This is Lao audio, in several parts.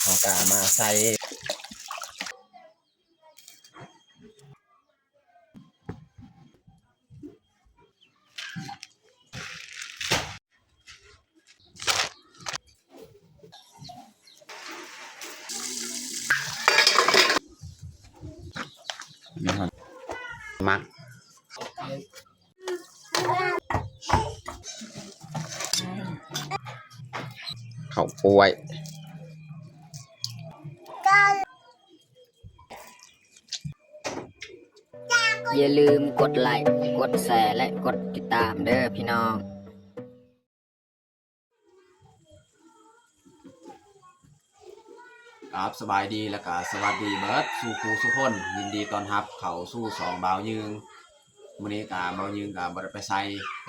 ເຮົາກະມາໃສ່ ໝັກ ເຂົ້າກ້ວຍ. ຢ່າລືມກົດໄລ, ກົດແຊ ແລະ ກົດຕິດຕາມເດີ້ພີ່ນ້ອງ. ຄັບ ສະບາຍດີ ແລະກະສະຫວັດດີເບິດສູ່ຄູ່ສູ່ຄົນ. ຍິນດີຕ້ອນຮັບເຂົ້າສູ່ຊ່ອງບ່າວຍືງ. ມື້ນີ້ກະບ່າວຍືງກະບໍ່ໄດ້ໄປໃສ,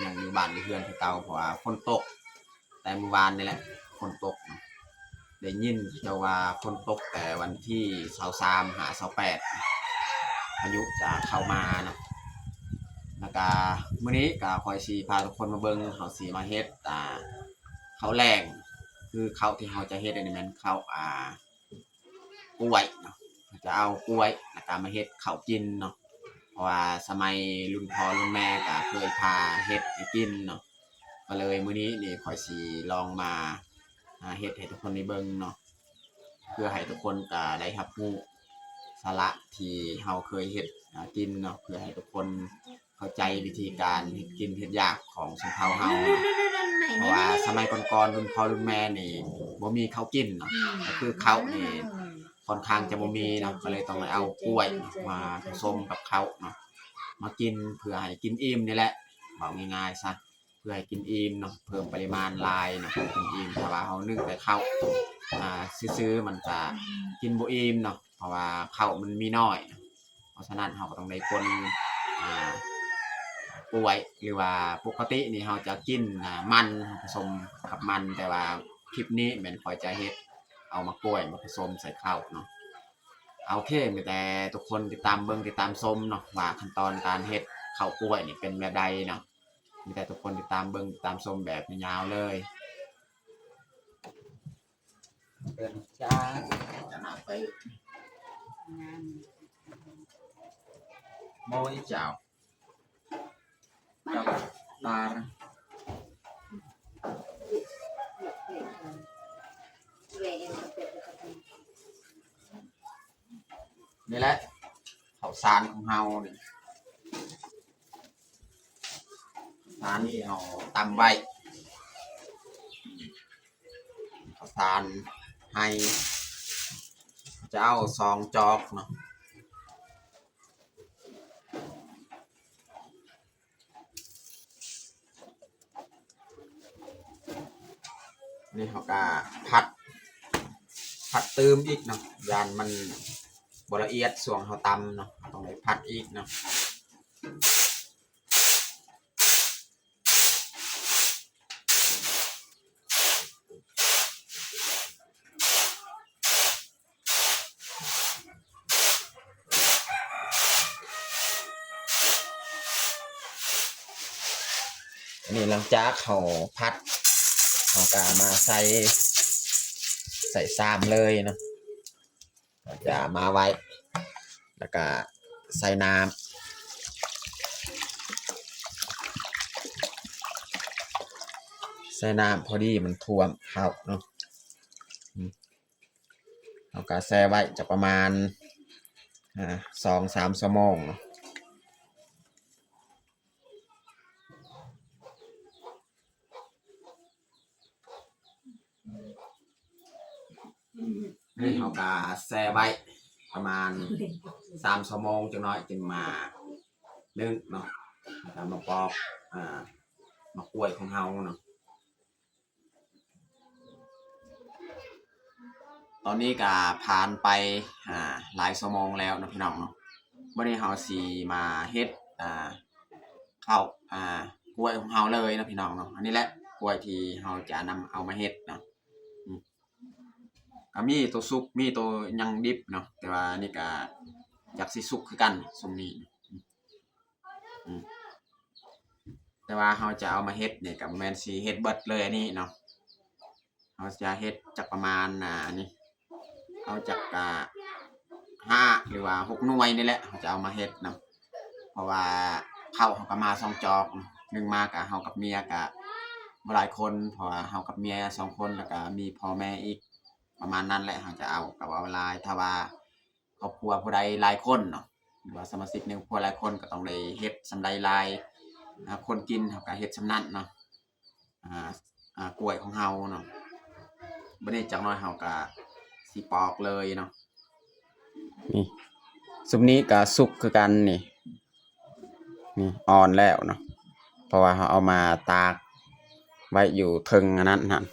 ຍັງຢູ່ບ້ານຢູ່ເຮືອນຄືເກົ່າ ເພາະວ່າຝົນຕົກ ແຕ່ມື້ວານນີ້ແຫຼະ ຝົນຕົກ. ໄດ້ຍິນເຂົາເຈົ້າວ່າຝົນຕົກແຕ່ວັນທີຊາວສາມຫາຊາວແປດ ພາຍຸຈະເຂົ້າມານະ. ແລ້ວກະມື້ນີ້ກະຂ້ອຍຊິພາທຸກຄົນມາເບິ່ງ ເຮົາຊິມາເຮັດ ອ່າ ເຂົ້າແລງ ຄືເຂົ້າທີ່ເຮົາຈະເຮັດອັນນີ້ແມ່ນເຂົ້າ ອ່າ ກ້ວຍເນາະ, ເຮົາຈະເອົາກ້ວຍແລ້ວກະມາເຮັດເຂົ້າກິນເນາະ. ເພາະວ່າສະໄໝລຸ້ນພໍ່ລຸ້ນແມ່ກະເຄີຍພາເຮັດໃຫ້ກິນເນາະ. ກໍເລີຍມື້ນີ້ນີ້ຂ້ອຍຊິລອງມາ ອ່າ ເຮັດໃຫ້ທຸກຄົນໄດ້ເບິ່ງເນາະ, ເພື່ອໃຫ້ທຸກຄົນກະໄດ້ຮັບຮູ້ສາລະທີ່ເຮົາເຄີຍເຮັດ ອ່າ ກິນເນາະ, ເພື່ອໃຫ້ທຸກຄົນເຂົ້າໃຈວິທີການເຮັດກິນເຮັດຢາກຂອງຊົນເຜົ່າເຮົາເນາະ. ເພາະວ່າສະໄໝກ່ອນໆ ລຸ້ນພໍ່ລຸ້ນແມ່ນີ້ບໍ່ມີເຂົ້າກິນເນາະ, ກໍຄືເຂົ້ານີ້ຄ່ອນຂ້າງຈະບໍ່ມີເນາະ, ກໍເລີຍຕ້ອງໄດ້ເອົາກ້ວຍມາປະສົມກັບເຂົ້າເນາະ ມາກິນ ເພື່ອໃຫ້ກິນອີ່ມນີ້ແຫຼະ ເວົ້າງ່າຍໆຊະ. ເພື່ອໃຫ້ກິນອີ່ມເນາະ, ເພີ່ມປະລິມານຫຼາຍເນາະ ກິນອີ່ມ. ຖ້າວ່າເຮົາໜຶ້ງແຕ່ເຂົ້າ ອ່າ ຊື່ໆ ມັນກະກິນບໍ່ອີ່ມເນາະ, ເພາະວ່າເຂົ້າມັນມີໜ້ອຍເນາະ. ເພາະສະນັ້ນເຮົາກໍຕ້ອງໄດ້ປົນ ອ່າ ກ້ວຍ ຫຼືວ່າປົກກະຕິນີ້ເຮົາຈະກິນ ອ່າ ມັນ ປະສົມກັບມັນ, ແຕ່ວ່າຄລິບນີ້ແມ່ນຂ້ອຍຈະເຮັດເອົາໝາກກ້ວຍມາປະສົມໃສ່ເຂົ້າເນາະ. ໂອເຄ ມີແຕ່ທຸກຄົນຕິດຕາມເບິ່ງ ຕິດຕາມຊົມເນາະ ວ່າຂັ້ນຕອນການເຮັດເຂົ້າກ້ວຍນີ້ເປັນແບບໃດເນາະ. ມີແຕ່ທຸກຄົນຕິດຕາມເບິ່ງ ຕິດຕາມຊົມແບບຍາວໆເລີຍ. ເປັນຈ້າ ຈະໜ້າໄປ ໂມຍເຈົ້າ ເຈົ້າຕາ ນີ້ແຫຼະ ເຂົ້າສານຂອງເຮົານີ້ ສານທີ່ເຮົາຕຳໄວ້ ເຂົ້າສານໄຮ່ ຈະເອົາສອງຈອກເນາະ. ນີ້ເຮົາກະຜັດ ຜັດຕື່ມອີກເນາະ, ຢ້ານມັນບໍ່ລະອຽດຊ່ວງເຮົາຕຳເນາະ, ເຮົາຕ້ອງໄດ້ຜັດອີກເນາະ. ອັນນີ້ຫຼັງຈາກເຮົາຜັດ ເຮົາກະມາໃສ່ ໃສ່ຊາມເລີຍເນາະ. ເຮົາຈະມາໄວ້ ແລ້ວກະໃສ່ນ້ຳ ໃສ່ນ້ຳພໍດີມັນຖ້ວມເຂົ້າເນາະ. ເຮົາກະແຊ່ໄວ້ຈັກປະມານ ອ່າ ສອງສາມຊົ່ວໂມງເນາະ. ນີ້ເຮົາກະແຊ່ໄວ້ປະມານສາມຊົ່ວໂມງ ຈັກໜ້ອຍຈຶ່ງມາໜຶ້ງເນາະ ແລ້ວກະມາປອກ ອ່າ ໝາກກ້ວຍຂອງເຮົາເນາະ. ຕອນນີ້ກະຜ່ານໄປ ອ່າ ຫຼາຍຊົ່ວໂມງແລ້ວເນາະ ພີ່ນ້ອງເນາະ. ມື້ນີ້ເຮົາຊິມາເຮັດ ອ່າ ເຂົ້າ ອ່າ ກ້ວຍຂອງເຮົາເລີຍເນາະ ພີ່ນ້ອງເນາະ. ອັນນີ້ແຫຼະກ້ວຍທີ່ເຮົາຈະນຳເອົາມາເຮັດເນາະ. ອືມ ກະມີໂຕສຸກ ມີໂຕຍັງດິບເນາະ, ແຕ່ວ່ານີ້ກະຢາກຊິສຸກຄືກັນຊຸມນີ້. ອືມ ແຕ່ວ່າເຮົາຈະເອົາມາເຮັດນີ້ກະບໍ່ແມ່ນຊິເຮັດເບິດເລີຍອັນນີ້ເນາະ. ເຮົາຈະເຮັດຈັກປະມານ ອ່າ ອັນນີ້ ເອົາຈັກ ອ່າ ຫ້າ ຫຼືວ່າຫົກໜ່ວຍນີ້ແຫຼະ ເຮົາຈະເອົາມາເຮັດນຳ ເພາະວ່າເຂົ້າເຮົາກໍມາສອງຈອກ ໜຶ່ງມາກໍເຮົາກັບເມຍກໍບໍ່ຫຼາຍຄົນ ເພາະວ່າເຮົາກັບເມຍສອງຄົນ ແລ້ວກໍມີພໍ່ແມ່ອີກ ປະມານນັ້ນແຫຼະ ເຮົາຈະເອົາ ກໍເວົ້າຫຼາຍ ຖ້າວ່າຄອບຄົວຜູ້ໃດຫຼາຍຄົນເນາະ ຫຼືວ່າສະມາຊິກໃນຄອບຄົວຫຼາຍຄົນ ກໍຕ້ອງໄດ້ເຮັດສ່ຳໃດຫຼາຍ ອ່າ ຄົນກິນເຮົາກໍເຮັດສ່ຳນັ້ນເນາະ. ອ່າ ອ່າ ກ້ວຍຂອງເຮົາເນາະ ບັດນີ້ຈັກໜ້ອຍເຮົາກະຊິປອກເລີຍເນາະ ນີ້ ຊຸມນີ້ກະສຸກຄືກັນນີ້ ນີ້ອ່ອນແລ້ວເນາະ ເພາະວ່າເຮົາເອົາມາຕາກໄວ້ຢູ່ເທິງອັນນັ້ນຫັ້ນ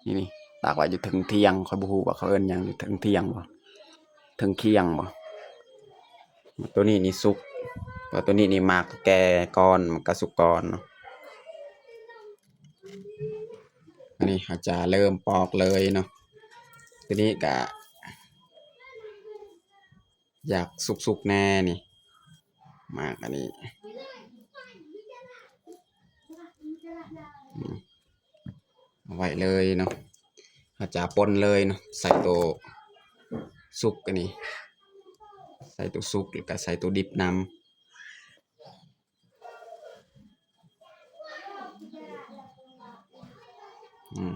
ນີ້ ນີ້ ຕາກໄວ້ຢູ່ເທິງທຽງ ຂ້ອຍບໍ່ຮູ້ວ່າເຂົາເອີ້ນຫຍັງ ຢູ່ເທິງທຽງບໍ່ ເທິງຄຽງບໍ່ ໂຕນີ້ນີ້ສຸກ ເພາະໂຕນີ້ນີ້ໝາກແກ່ກ່ອນ ມັນກະສຸກກ່ອນເນາະ ອັນນີ້ເຮົາຈະເລີ່ມປອກເລີຍເນາະ ໂຕນີ້ກະຢາກສຸກໆແດ່ນີ້ ໝາກອັນນີ້ ອືມ ເອົາໄວ້ເລີຍເນາະ ເຮົາຈະປົນເລີຍເນາະ ໃສ່ໂຕສຸກອັນນີ້ ໃສ່ໂຕສຸກ ແລ້ວກະໃສ່ໂຕດິບນຳ ອືມ.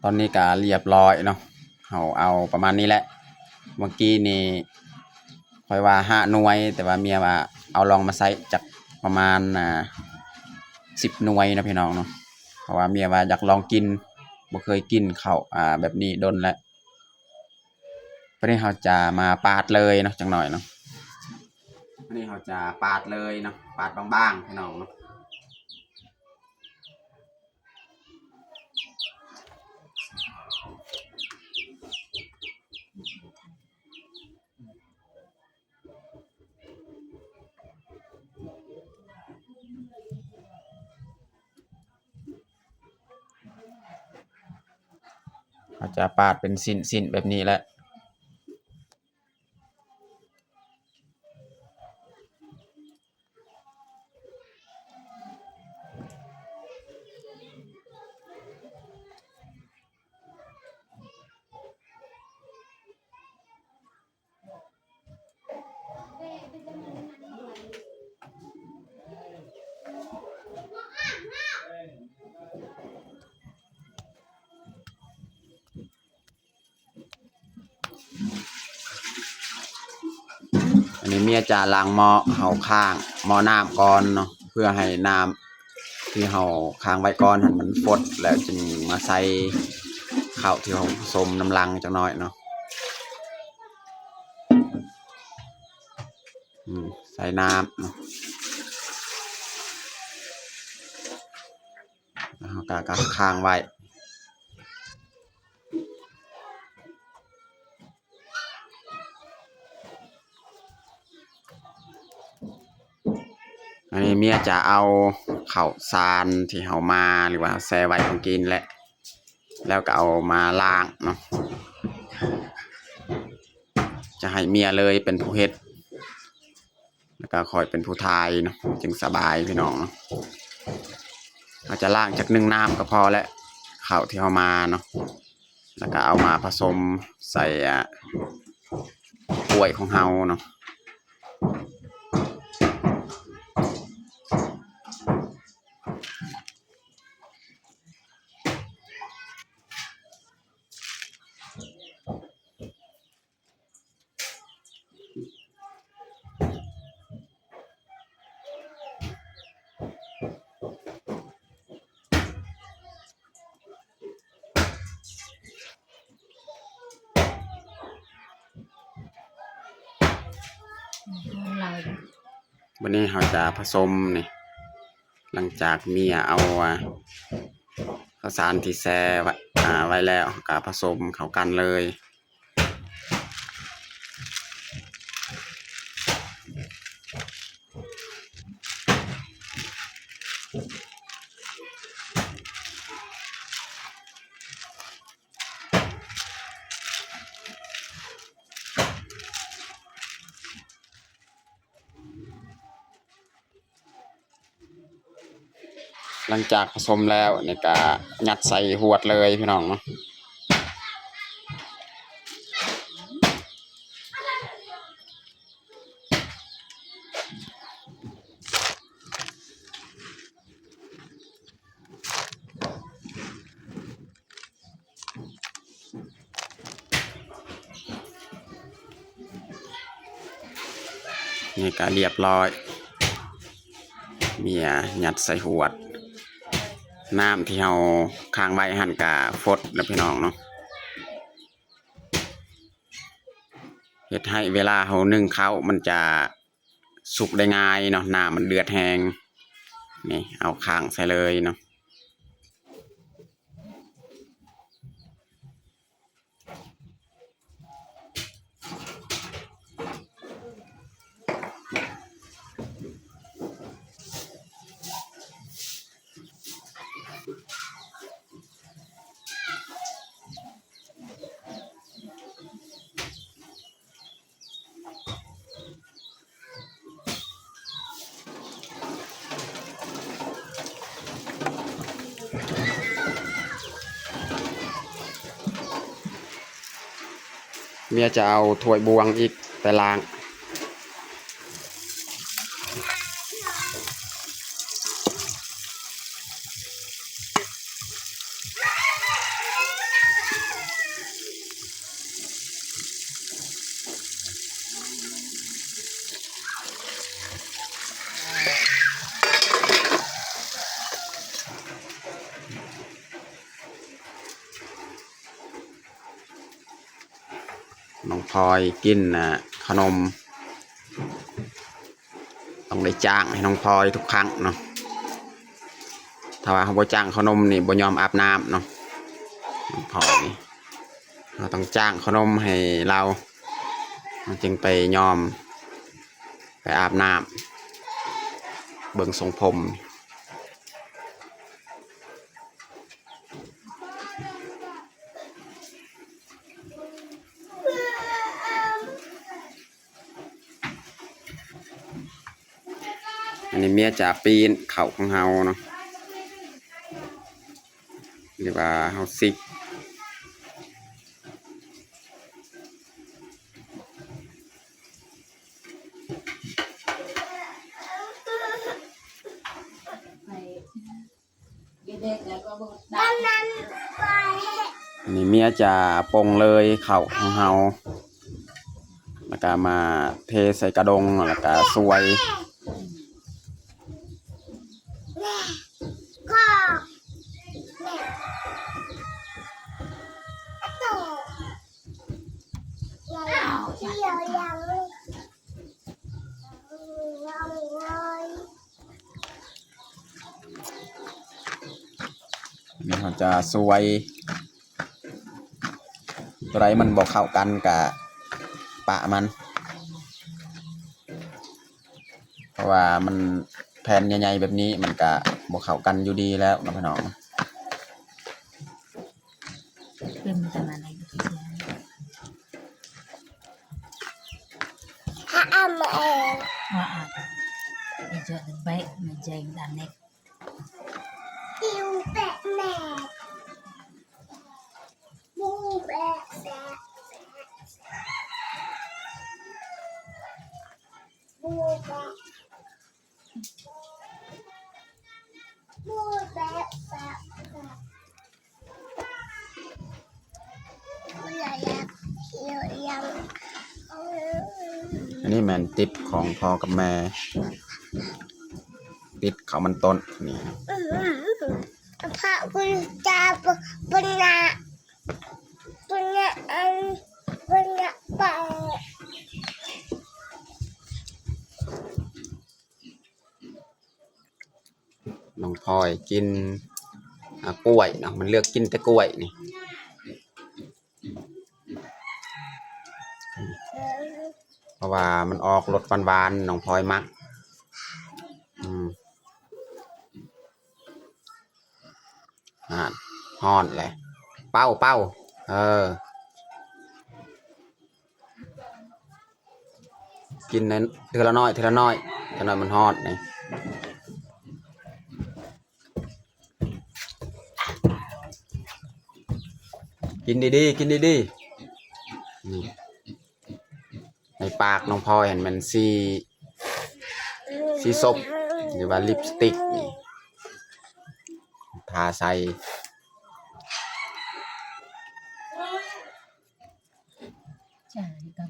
ຕອນນີ້ກະລຽບລ້ອຍເນາະ ເຮົາເອົາປະມານນີ້ແຫຼະ ເມື່ອກີ້ນີ້ຂ້ອຍວ່າຫ້າໜ່ວຍ ແຕ່ວ່າເມຍວ່າເອົາລອງມາໃສ່ຈັກປະມານ ອ່າ ສິບໜ່ວຍເນາະພີ່ນ້ອງເນາະ ເພາະວ່າເມຍວ່າຢາກລອງກິນ ບໍ່ເຄີຍກິນເຂົ້າ ອ່າ ແບບນີ້ດົນແລ້ວ. ບາດນີ້ເຮົາຈະມາປາດເລີຍເນາະ ຈັກໜ້ອຍເນາະ ບາດນີ້ເຮົາຈະປາດເລີຍເນາະ ປາດບາງໆ ພີ່ນ້ອງເນາະ ເຮົາຈະປາດເປັນຊິ້ນໆ ແບບນີ້ແຫຼະ. ອັນນີ້ເມຍຈະລ້າງໝໍ້ເຂົ້າຂ້າງໝໍ້ນ້ຳກ່ອນເນາະ ເພື່ອໃຫ້ນ້ຳທີ່ເຮົາຄ້າງໄວ້ກ່ອນຫັ້ນມັນຟົດ ແລ້ວຈຶ່ງມາໃສ່ເຂົ້າທີ່ເຮົາສົມນຳຫຼັງຈັກໜ້ອຍເນາະ. ອືມ ໃສ່ນ້ຳເນາະ ແລ້ວເຮົາກະ ກະຄ້າງໄວ້. ອັນນີ້ເມຍຈະເອົາເຂົ້າສານທີ່ເຮົາມາ ຫຼືວ່າເຮົາແຊ່ໄວ້ຂອງກິນແຫຼະ ແລ້ວກໍເອົາມາລ້າງເນາະ ຈະໃຫ້ເມຍເລີຍເປັນຜູ້ເຮັດ ແລ້ວກໍຂ້ອຍເປັນຜູ້ຖ່າຍເນາະ ຈຶ່ງສະບາຍພີ່ນ້ອງເນາະ. ເຮົາຈະລ້າງຈັກໜຶ່ງນ້ຳກໍພໍແຫຼະ ເຂົ້າທີ່ເຮົາມາເນາະ ແລ້ວກໍເອົາມາຜະສົມໃສ່ ອາ ກ້ວຍຂອງເຮົາເນາະ. ບັດນີ້ເຮົາຈະຜະສົມນີ້ ຫຼັງຈາກເມຍເອົາ ອາ ເຂົ້າສານທີ່ແຊ່ໄວ້ ອາ ໄວ້ແລ້ວ ກໍຜະສົມເຂົ້າກັນເລີຍ. ຫຼັງຈາກຜະສົມແລ້ວ ນີ້ກະຍັດໃສ່ຫວດເລີຍພີ່ນ້ອງເນາະ. ນີ້ກະລຽບລ້ອຍ ເມຍຍັດໃສ່ຫວດ. ນ້ຳທີ່ເຮົາຄ້າງໄວ້ຫັ້ນກະຟົດແລ້ວພີ່ນ້ອງເນາະ. ເຮັດໃຫ້ເວລາເຮົາໜຶ້ງເຂົ້າມັນຈະສຸກໄດ້ງ່າຍເນາະ ນ້ຳມັນເດືອດແຮງ. ນີ້ເອົາຄ້າງໃສ່ເລີຍເນາະ. ເມຍຈະເອົາຖ້ວຍບ່ວງອີກໄປລ້າງ. ນ້ອງພອຍກິນ ອາ ຂະໜົມ ຕ້ອງໄດ້ຈ້າງໃຫ້ນ້ອງພອຍທຸກຄັ້ງເນາະ. ຖ້າວ່າເຮົາບໍ່ຈ້າງເຂົ້ານົມນີ້ ບໍ່ຍອມອາບນ້ຳເນາະ. ນ້ອງພອຍນີ້ ເຮົາຕ້ອງຈ້າງເຂົ້ານົມໃຫ້ລາວ ເຮົາຈຶ່ງໄປຍອມໄປອາບນ້ຳ. ເບິ່ງຊົງຜົມ. ອັນນີ້ເມຍຈະປີ້ນເຂົ້າຂອງເຮົາເນາະ ຫຼືວ່າເຮົາຊິກ. ອັນນີ້ເມຍຈະປົງເລີຍເຂົ້າຂອງເຮົາ ແລ້ວກະມາເທໃສ່ກະດົງ ແລ້ວກະຊວຍ. ນີ້ເຮົາຈະຊວຍ ຕົວໃດມັນບໍ່ເຂົ້າກັນກະປະມັນ ເພາະວ່າມັນແຜ່ນໃຫຍ່ໆແບບນີ້ ມັນກະບໍ່ເຂົ້າກັນຢູ່ດີແລ້ວເນາະ ພີ່ນ້ອງ. ອັນນີ້ແມ່ນຕິບຂອງພໍ່ກັບແມ່ ຕິບເຂົ້າມັນຕົ້ນນີ້. ພະພຸດທະເຈົ້າ ປຸນນະ ປຸນນະອັນ ປຸນນະປະ. ນ້ອງພອຍກິນ ອາ ກ້ວຍເນາະ, ມັນເລືອກກິນແຕ່ກ້ວຍນີ້ ເພາະວ່າມັນອອກລົດຫວານໆ ນ້ອງພອຍມັກ. ອືມ ຫັ້ນ ຮ້ອນແຫຼະ ເປົ່າ ເປົ່າ ເອີ. ກິນເທື່ອລະໜ້ອຍ ເທື່ອລະໜ້ອຍ ຈັກໜ້ອຍມັນຮອດນີ້. ກິນດີໆ ກິນດີໆ. ນີ້ ໃນປາກນ້ອງພອຍຫັ້ນແມ່ນສີ ສີສົບ ຫຼືວ່າລິບສະຕິກນີ້ ທາໃສ່. ຈ້າ ນີ້ກໍ ຫ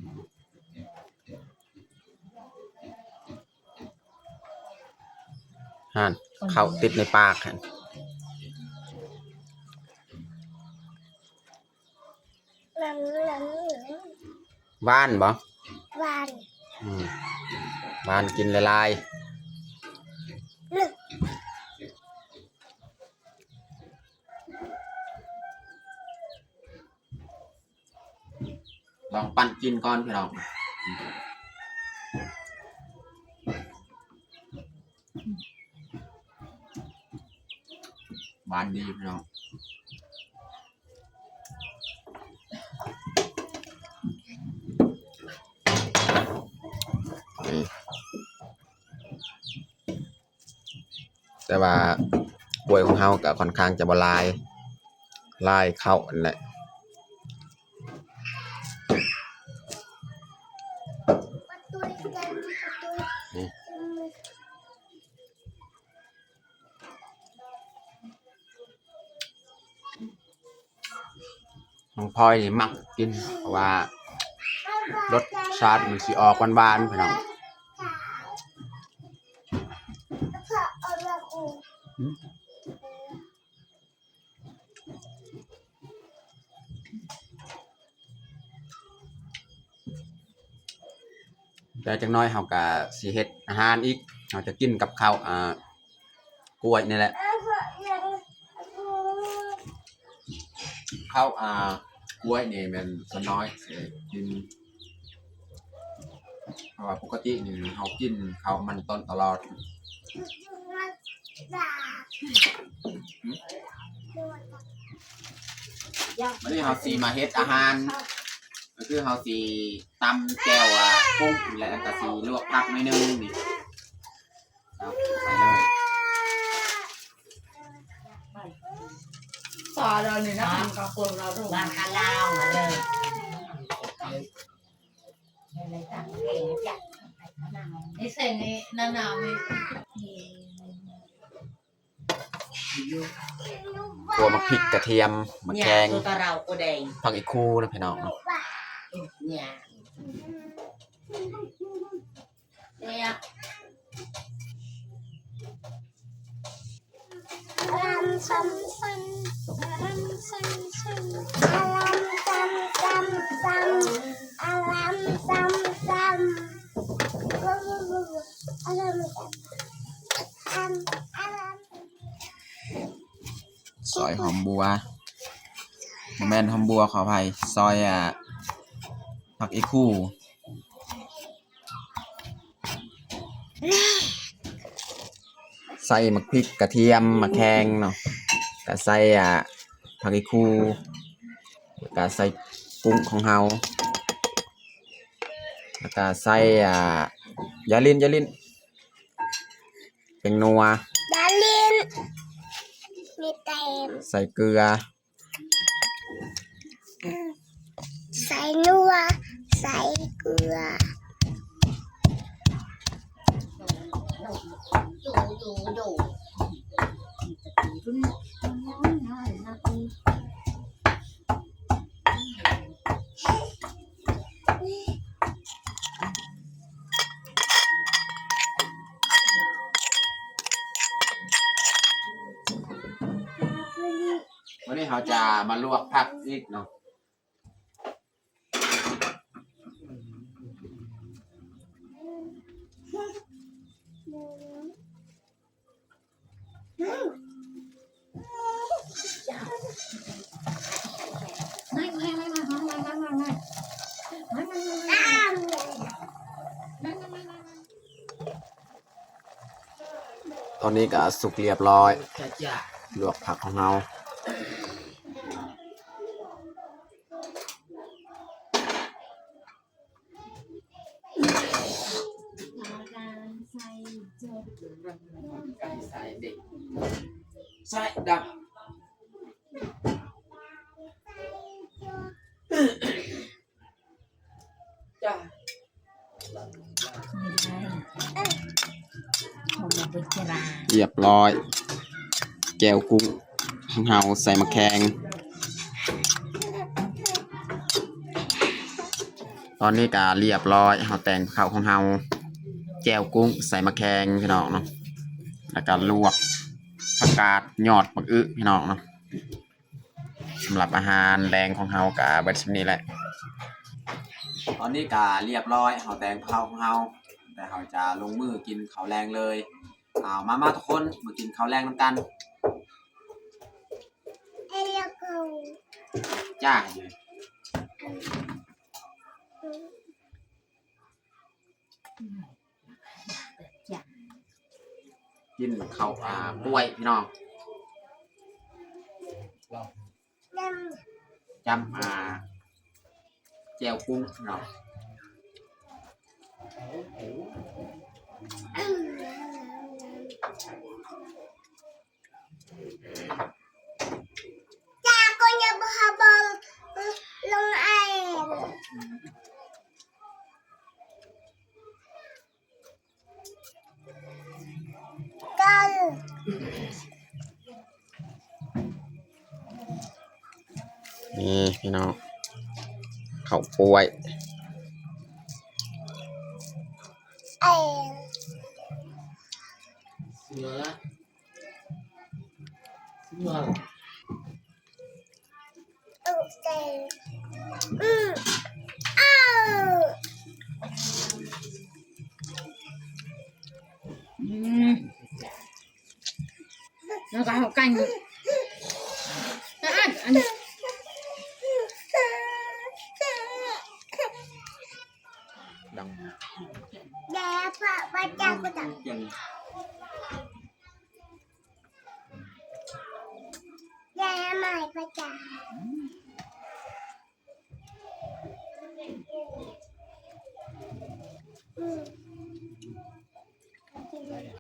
ັ້ນ ເຂົ້າຕິດໃນປາກຫັ້ນ. ຫວານບໍ່? ຫວານ. ອືມ ຫວານ ກິນຫຼາຍໆ. ລອງປັ້ນກິນກ່ອນພີ່ນ້ອງ. ຫວານດີພີ່ນ້ອງ. ແຕ່ວ່າກ້ວຍຂອງເຮົາກໍຄ່ອນຂ້າງຈະບໍ່ຫຼາຍ ຫຼາຍເຂົ້າຫັ້ນແຫຼະ. ນ້ອງພອຍນີ້ມັກກິນ ເພາະວ່າລົດຊາດມັນຊິອອກຫວານໆ ພີ່ນ້ອງ. ແຕ່ຈັກໜ້ອຍເຮົາກະຊິເຮັດອາຫານອີກ ເຮົາຈະກິນກັບເຂົ້າ ອາ ກ້ວຍນີ້ແຫຼະ. ເຂົ້າ ອາ ກ້ວຍນີ້ແມ່ນສ່ວນນ້ອຍຊິກິນ ເພາະວ່າປົກກະຕິນີ້ເຮົາກິນເຂົ້າມັນຕົ້ນຕະຫຼອດ. ມື້ນີ້ເຮົາຊິມາເຮັດອາຫານ ກໍຄືເຮົາຊິຕຳແຈ່ວ ອາ ປຸ້ງ ແລ້ວກໍຊິລວກຜັກໜ້ອຍໜຶ່ງນີ້. ເອົາ ໃສ່ເລີຍ. ສາດອນນີ້ນະ ບາງກະຄົນລາວ ບາງກະລາວມາເລີຍ. ນີ້ເສັ້ນນີ້ໜາວໆນີ້ ຂົ້ວໝາກພິກ ກະທຽມ ໝາກແຄງ ຜັກອີ່ຄູນະພີ່ນ້ອງເນາະ. ຊອຍຫອມບົວ ບໍ່ແມ່ນຫອມບົວ ຂໍອະໄພ ຊອຍ ອາ ຜັກອີ່ຄູ. ໃສ່ໝາກພິກ ກະທຽມ ໝາກແຄງເນາະ ກະໃສ່ ອາ ຜັກອີ່ຄູ ກະໃສ່ກຸ້ງຂອງເຮົາ ແລ້ວກະໃສ່ອາ ຢ່າຫຼິ້ນ ຢ່າຫຼິ້ນ ແປ້ງນົວ ຢ່າຫຼິ້ນ ມີແຕ່ ໃສ່ເກືອ ໃສ່ນົວ ໃສ່ເກືອ. ວັນນີ້ເຮົາຈະມາລວກຜັກອີກເນາະ. ຕອນນີ້ກໍສຸກລຽບລ້ອຍ ລວກຜັກຂອງເຮົາ. ລຽບລ້ອຍ ແຈ່ວກຸ້ງຂອງເຮົາໃສ່ໝາກແຄງ. ຕອນນີ້ກະລຽບລ້ອຍ ເຮົາແຕ່ງເຂົ້າຂອງເຮົາ ແຈ່ວກຸ້ງໃສ່ໝາກແຄງພີ່ນ້ອງເນາະ ແລ້ວກະລວກຜັກກາດຍອດບັກອຶພີ່ນ້ອງເນາະ. ສຳລັບອາຫານແລງຂອງເຮົາກະເບິດສ່ຳນີ້ແຫຼະ. ຕອນນີ້ກະລຽບລ້ອຍ ເຮົາແຕ່ງເຂົ້າຂອງເຮົາ ແຕ່ເຮົາຈະລົງມືກິນເຂົ້າແລງເລີຍ. ເອົາ ມາ ມາທຸກຄົນ ມາກິນເຂົ້າແລງນຳກັນ. ຈ້າ. ກິນເຂົ້າ ອ່າ ກ້ວຍພີ່ນ້ອງ ຈ້ຳ ອ່າ ແຈ່ວກຸ້ງພີ່ນ້ອງ. ນີ້ພີ່ນ້ອງ ເຂົ້າກ້ວຍ. ອືມ ແລ້ວກໍເອົາໄກ່ ອັນ ອັນ ແມ່ ແມ່ ພະຈາ